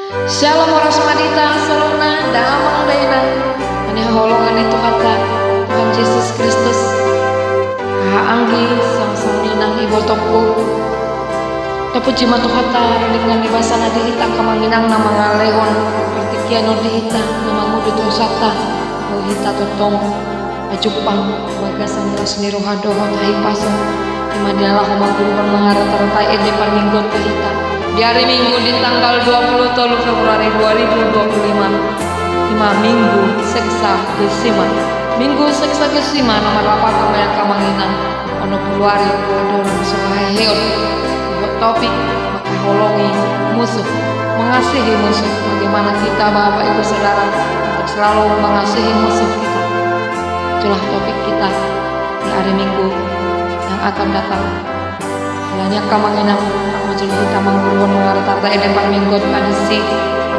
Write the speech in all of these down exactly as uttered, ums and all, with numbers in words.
Syalom, horas ma di hita saluhutna, damang dainang. Haholongan ni Tuhanta, Tuhan Jesus Kristus. Haha anggi, songon i nang ibotongku. Tapuji ma Tuhanta, ringgas ni basana di hita angka amang inang na mangalehon partingkian on di hita, na mangudut hosana, boha hita tongtong jumpang bagasan las ni roha dohot hahipason. Ima na laho mangguruhon mangarata-ratai ende parmingguonta hita di ari Minggu di tanggal dua puluh tolu Februari dua ribu dua puluh lima. Ima Minggu Sexagesima. Minggu Sexagesima na marlapatan ma i angka amang inang onom pulu ari dohot so haheheon. Dohot topik mangkaholongi musuh, mengasihi musuh. Bagaimana kita, Bapak Ibu Saudara, untuk selalu mengasihi musuh kita? Itulah topik kita di hari Minggu yang akan datang. Alani i angka amang inang, rap ma jolo hita mangguruhon mangarata-ratai ende parmingguonta disi,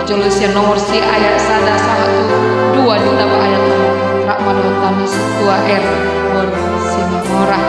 jolo sian nomor si ayat sada sahat tu dua, ditambah ayat onom. Rap ma dohot hami Sintua R, boru Simamora.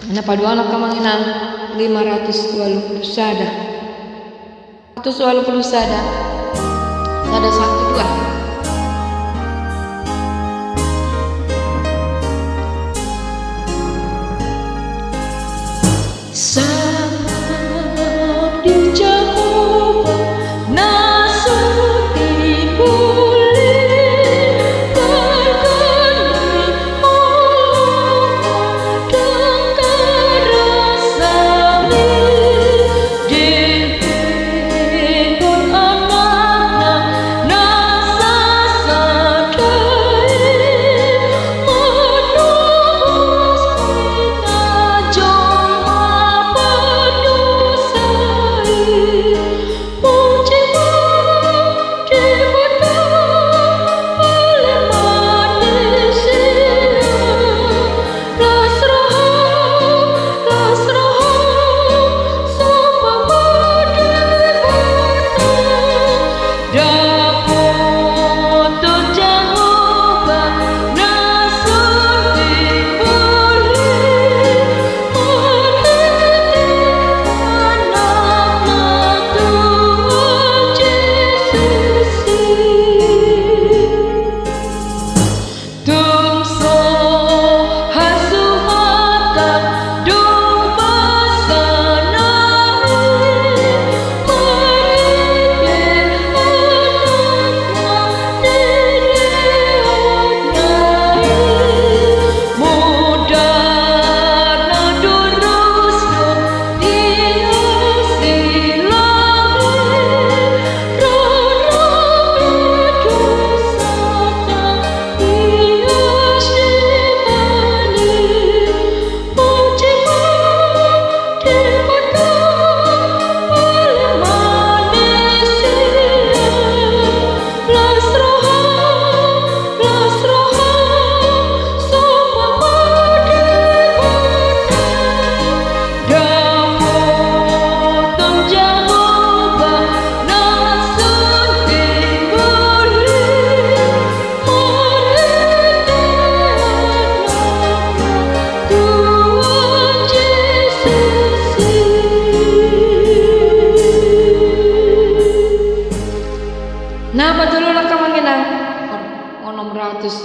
Na paduahon angka amang inang, lima ratus ualu pulu sada. Ratus ualu pulu sada. Sada satu dua. Sabab di Jahowa na so timbul i, balga ni holongna, dang karasa i, diringkot Anakna na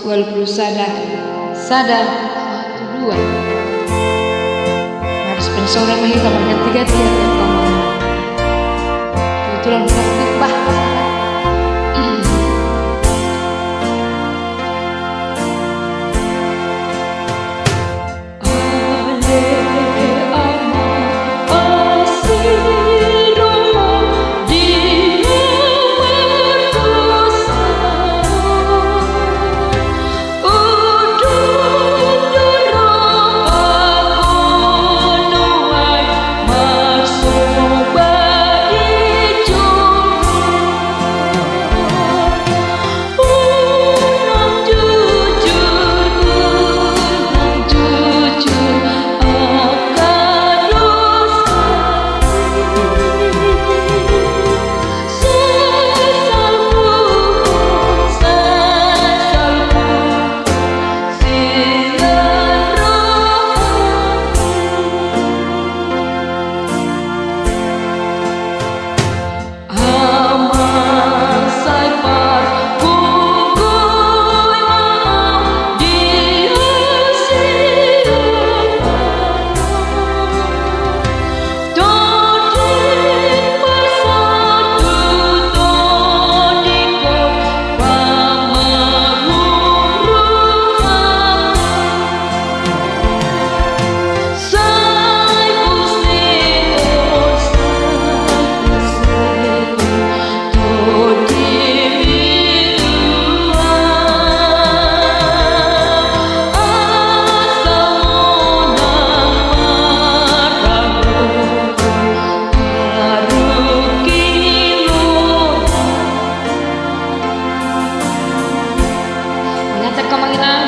Dua puluh sada, sada, dua. Marsipensoran ma hita marganti-ganti. Kebetulan praktik bah. Mangatek amang inang,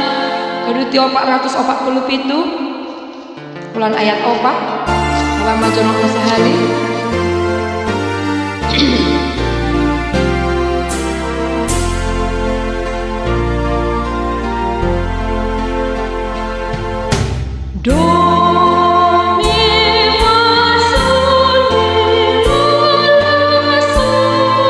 Toduti opat ratus opat pulu pitu. Ulang ayat opat. Ulang ma jonok na sahali. Do mi ma sol mi la la sol.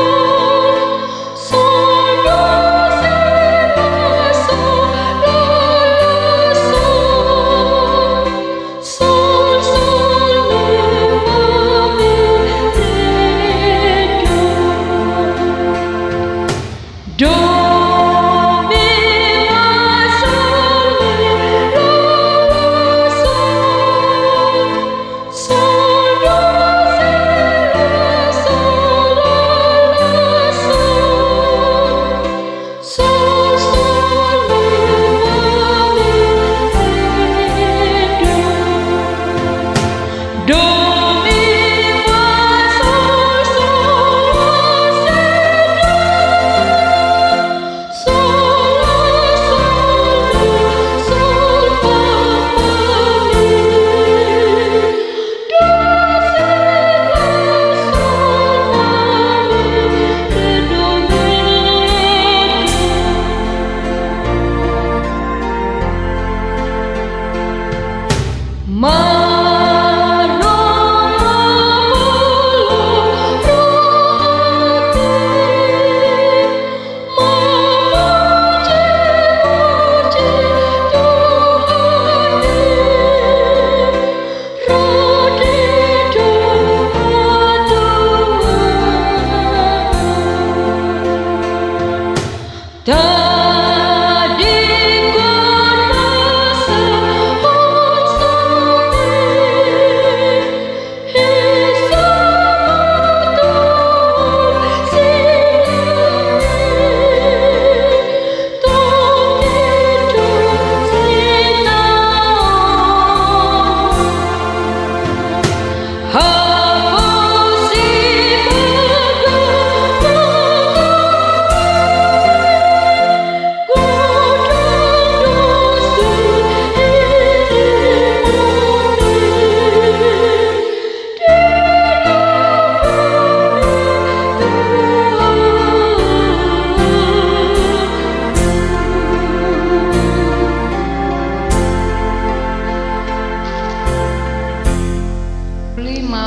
Lima,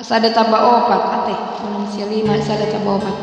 sada tambah opat, ate. Ulang sian lima, sada tambah opat.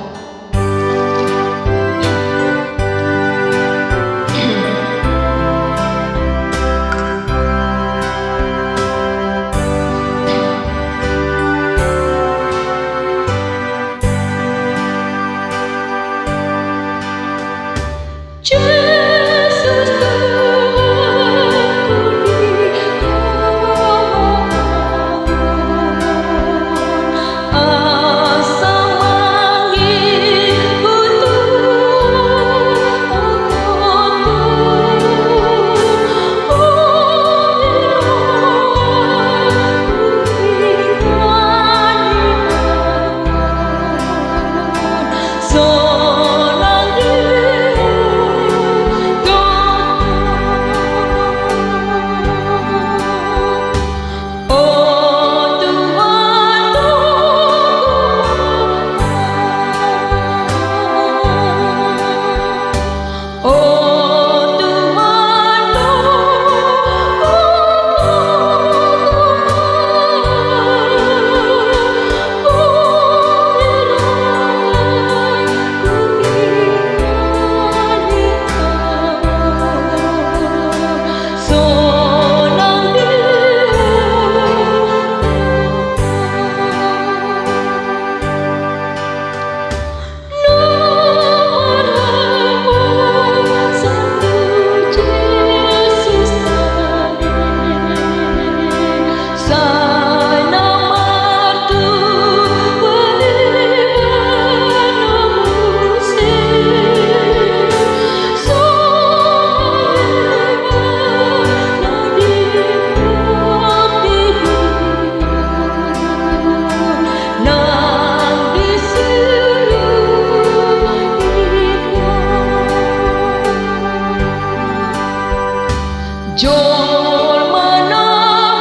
Jolma na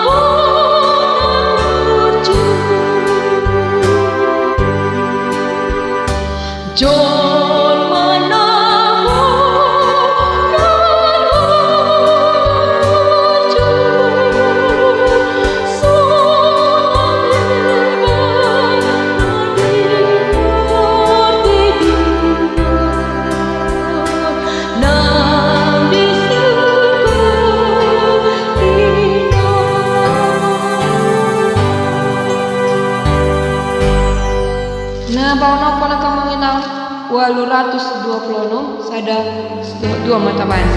bona burju. Jolma na bona burju. Sonang iba na di portibi. Na baonon ma, amang inang, ualu ratus dua pulu onom, sada, dua ma tabaen.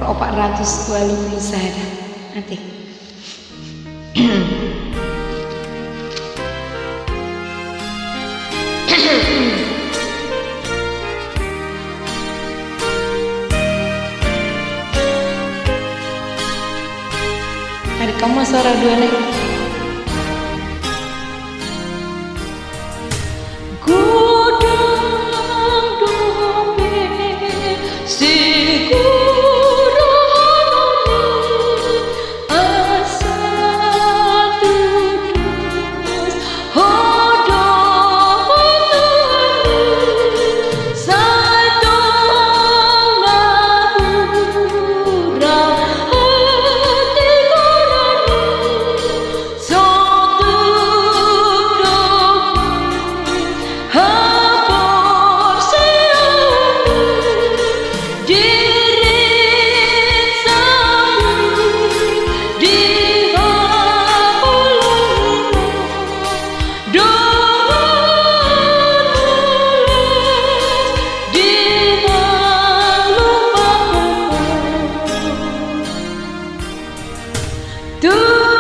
Opat ratus ualu pulu sada. Nanti. Ada kamu suara dua nih. Godang dope siguru ni asa tudos ho dohot Tuhan i, sai tong na hurang hatigoran i.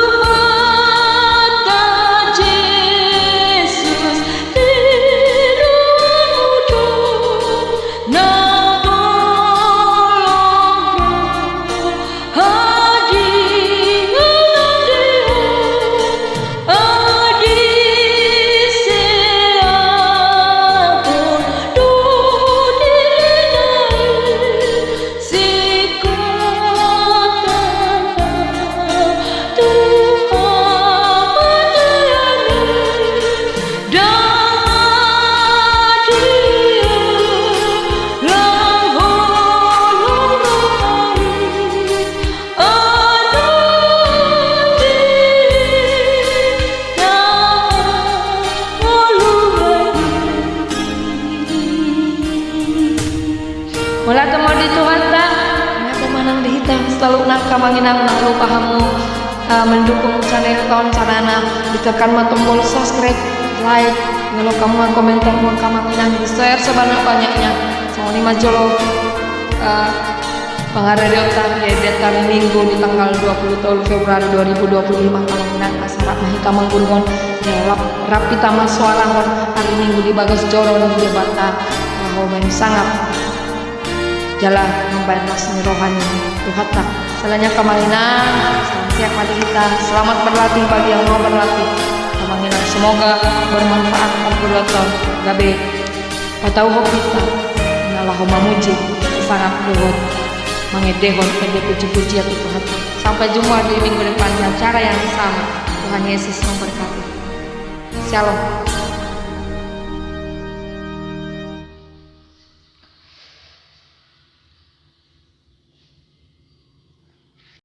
Tuhanta Jesus, di ruangmu do na tolong do hadiringan di on. Adi seahon do dirina i. Mauliate ma di Tuhanta, mauliate ma nang di hita saluhutna, amang inang, ndang lupa hamu, eh, mendukung channelta on, carana ditekan ma tombol subscribe, like, molo hamu, komentar hamu, amang inang, di share sebanyak-banyaknya. Songon i ma jolo, eh, Pangarereonta di edetan Minggu di tanggal dua puluh tolu Februari dua ribu dua puluh lima, amang inang, asa rap ma hita mangurungon, rap hita marsoalahon ari Minggu di bagas joro ni Debata, laho baen sangap jala mambaen las ni roha ni Tuhanta. Salelengna, amang inang, salam sehat ma di hita. Selamat berlatih bagi yang mau berlatih, amang inang. Semoga bermanfaat pangkulaton, gabe patauhon hita na laho mamuji, sangap dohot mangendehon ende puji-pujian tu Tuhanta. Sampai jumpa di minggu depan di acara yang sama. Tuhan Yesus memberkati. Shalom.